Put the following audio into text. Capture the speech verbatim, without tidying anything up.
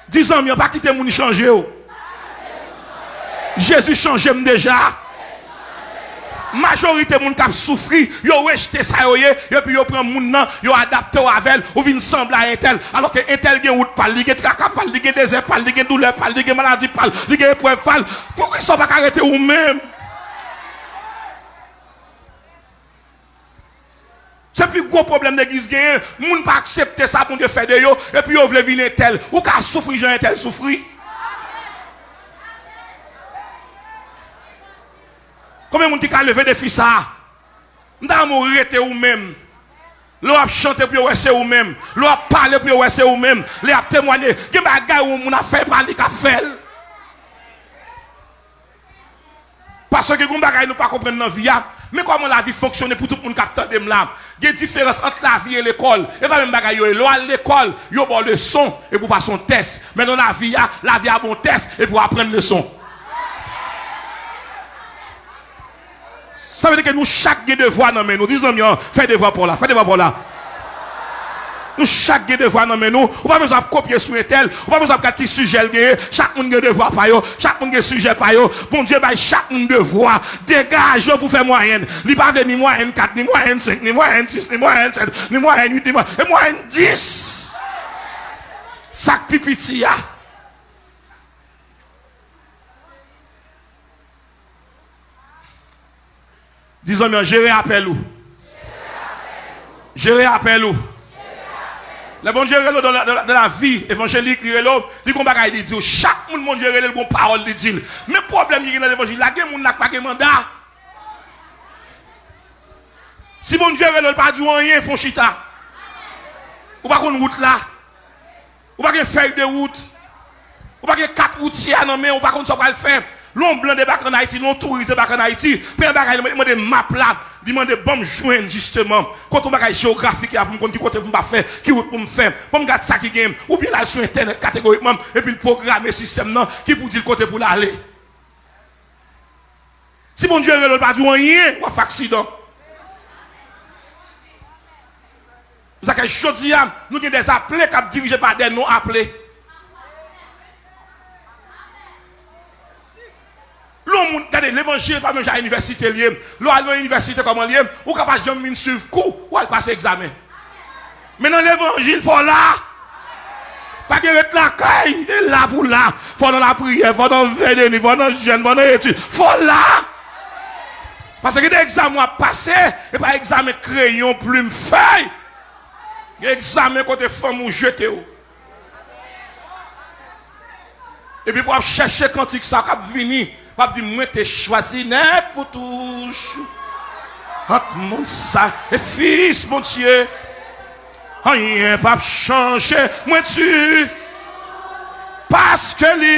Di zanmi an, pa kite moun chanje w. Jezi chanje m deja. Majorite moun k ap soufri, yo rejte sa yo ye, epi yo pran moun nan, yo adapte w avè l, ou vin sanble a entèl. Alòske entèl gen wout pa l, li gen traka pa l, li gen dezè pa l, li gen doulè pa l, li gen maladi pa l, li gen eprèv pa l. Poukisa w pa ka rete ou menm? Se pi gwo pwoblèm legliz genyen. Moun pa aksepte sa Bondye fè de yo, epi yo vle vin entèl. Ou ka soufri jan entèl soufri. Konbyen moun ki ka leve defi sa a? M ta renmen w rete ou menm. Lè w ap chante pou yo wè se ou menm. Lè w ap pale pou yo wè se ou menm. Lè y ap temwanye, gen bagay yon moun ap fè, e pa li k ap fè l. Paske gen yon bagay nou pa konprann nan vi a. Men kòman lavi fonksyone pou tout moun k ap tande m la. Gen diferans ant lavi e lekòl. E pa menm bagay yo ye. Lè w al lekòl, yo ba w leson, epi w pase yon tès. Men nan lavi a, lavi a ba w tès, epi w aprann leson. Sa vle di ke nou chak gen devwa nan men nou. Di zanmi an, fè devwa pa w la, fè devwa pa w la. Nou chak gen devwa nan men nou. Ou pa bezwen ap kopye sou entèl. Ou pa bezwen ap gad ki sijè l genyen. Chak moun gen devwa pa yo. Chak moun gen sijè pa yo. Bondye bay chak moun devwa. Degaje w pou fè mwayèn. Li pa vle ni mwayèn kat, ni mwayèn senk, ni mwayèn sis, ni mwayèn sèt, ni mwayèn uit, ni mwayèn, e mwayèn dis. Sa k pi piti a. Di zanmi an, jere apèl ou. Jere apèl ou. Lè Bondye rele w dans la, dans la, dans la vie évangélique, li rele w, li gon bagay li di w. Chak moun Bondye rele l, gon pawòl li di l. Men pwoblèm ki gen nan levanjil la, gen moun la k pa gen manda. Si Bondye rele w, l pa di w anyen, fè w chita. Ou pa konn wout la. Ou pa gen fèy de wout. Ou pa gen kat woutye a nan men w, ou pa konn sa w pral fè. Lè yon blan debake ann Ayiti, lè yon touris debake ann Ayiti, premye bagay li mande, mande map la, li mande ban m jwenn jisteman kote yon bagay jewografik la pou m konn ki kote pou m pa fè, ki wout pou m fè. Ban m gad sa ki gen, oubyen l al sou entènèt kategorikman, epi l pwograme sistèm nan ki pou di l kote pou l ale. Si Bondye rele w, l pa di w anyen, w ap fè aksidan. Sa fè jodi a, nou gen des appelés k ap dirije pa des non appelés. Lè yon moun, gade, levanjil pa menm jan a inivèsite l ye. Lè w al nan inivèsite, kòman l ye? Ou ka pa janm vin swiv kou, w al pase egzamen. Men nan levanjil, fò w la. Pa gen ret lakay, e la pou la. Fò w nan lapriyè, fò w nan vèy de nwi, fò w nan jèn, fò w nan etid. Fò w la. Paske gen de egzamen w ap pase, e pa egzamen kreyon, plim, fèy. Gen egzamen kote fanmi w jete w. Epi pou w ap chèche kantik sa k ap vini, w ap di, mwen te chwazi nèt pou touch ant moun sa e fis Bondye. Anyen p ap chanje, mwen di, paske li